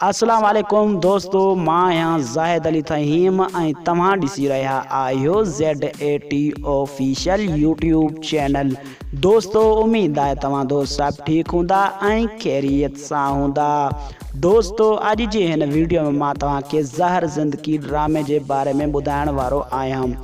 اسلام عليڪم دوستو مان آهيان زاهد علي ٿهيم ۽ توهان ڏسي رهيا آهيو Z A T official YouTube channel دوستو اميد آهي توهان دوست سڀ ٺيڪ هوندا ۽ خيريت سان هوندا دوستو اڄ جي هن ويڊيو ۾ مان توهان کي زهر زندگي ڊرامي جي باري ۾ ٻڌائڻ وارو آهيان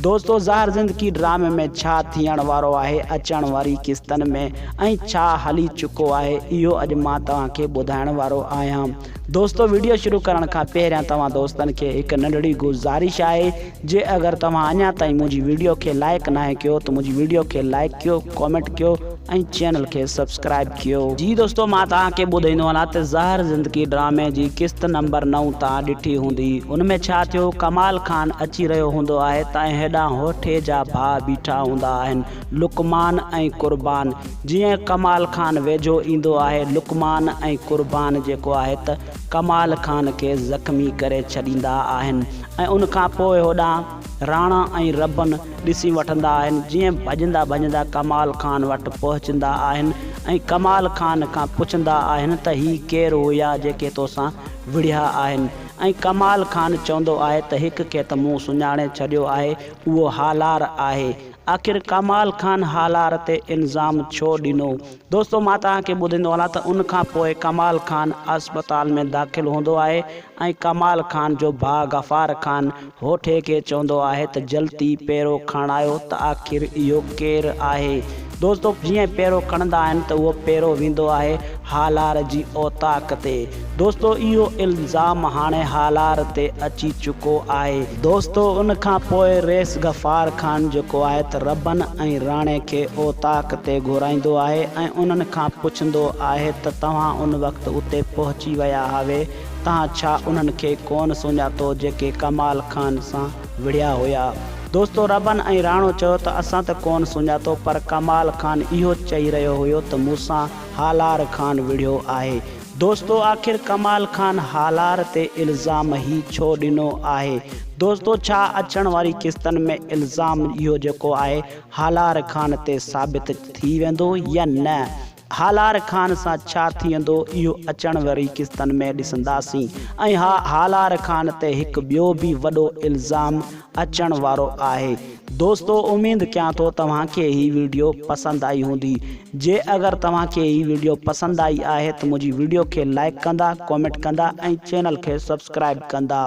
دوستو زهر زندگي ڊرامي ۾ ڇا ٿيڻ وارو آهي اچڻ واري قسطن ۾ ۽ ڇا هلي چڪو آهي اهو اڄ مان توهان کي ٻڌائڻ وارو آهيان دوستو وڊيو شروع ڪرڻ کان پهريان توهان دوستن کي هڪ ننڍڙي گذارش آهي جي اگر توهان اڃا تائين منهنجي وڊيو کي لائيڪ ناهي ڪيو ته منهنجي وڊيو کي لائيڪ ڪيو ڪامينٽ ڪيو ۽ چينل کي سبسڪرائيب ڪيو. جي دوستو مان توهان کي ٻڌائيندو هلان ته زهر زندگي ڊرامي جي قسط نمبر نو توهان ڏٺي هوندي ان ۾ ڇا ٿيو ڪمال خان اچي رهيو هوندو آهي ته ۽ هيڏانهن هوٺي جا ڀاء بيٺا هوندا آهن لقمان ۽ قربان جيئن ڪمال خان ويجهو ايندو آهي لقمان ۽ قربان جيڪو آهي ته ڪمال خان کي زخمي ڪري ڇڏيندا آهن ۽ ان کان پوء هوڏانهن راڻا ۽ ربن ڏسي وٺندا آهن، جيئن ڀڄندا ڀڄندا ڪمال خان وٽ پهچندا آهن ۽ ڪمال خان کان پڇندا آهن ته هي ڪير هيا جيڪي توسان وڙهيا آهن ۽ ڪمال خان چوندو آهي ته هڪ کي ته مون سڃاڻي ڇڏيو آهي اهو هالار آهي. آخر ڪمال خان هالار تي الزام ڇو ڏنو؟ دوستو مان توهان کي ٻڌائيندو هلان ته ان کان پوء ڪمال خان اسپتال ۾ داخل هوندو آهي ۽ ڪمال خان جو ڀاء غفار خان هوٺي کي چوندو آهي ته جلدي پيرو کڻايو ته آخر اهو ڪير آهي؟ دوستو جيئن پيرو کڻندا آهن ته اهو پيرو ويندو آهي هالار جي اوطاق تي. دوستو اهو الزام هاڻي هالار تي اچي چڪو آهي. دوستو ان کان پوء رئيس غفار خان جيڪو آهي ته ربن ۽ راڻي کي اوطاق تي گهرائيندو آهي ۽ انهن کان پڇندو آهي ته توهان ان وقت اتي پهچي ويا هاوي تان ڇا انهن کي ڪونه سڃاتو جيڪي ڪمال خان سان وڙهيا هيا؟ دوستو ربن ۽ راڻو چيو ته اسان ته ڪونه سڃاتو پر ڪمال خان اهو چئي رهيو هيو ته مون سان هالار خان وڙهيو آهي. دوستو آخر ڪمال خان هالار تي الزام هي ڇو ڏنو آهي؟ دوستو ڇا اچڻ واري قسطن ۾ الزام اهو جيڪو آهي هالار خان تي ثابت ٿي ويندو يا نه؟ هالار خان سان ڇا ٿيندو اهو اچڻ وري قسطن ۾ ڏسنداسين ۽ ها هالار خان تي هڪ ٻيو به وڏو الزام اچڻ وارو آهي دوستو اميد ڪيان ٿو توهان کي هي ويڊيو پسند آئي هوندي جي اگر توهان کي هي ويڊيو پسند آئي آهي ته منهنجي ويڊيو کي لائيڪ ڪندا ڪومينٽ ڪندا ۽ چينل کي سبسڪرائيب ڪندا.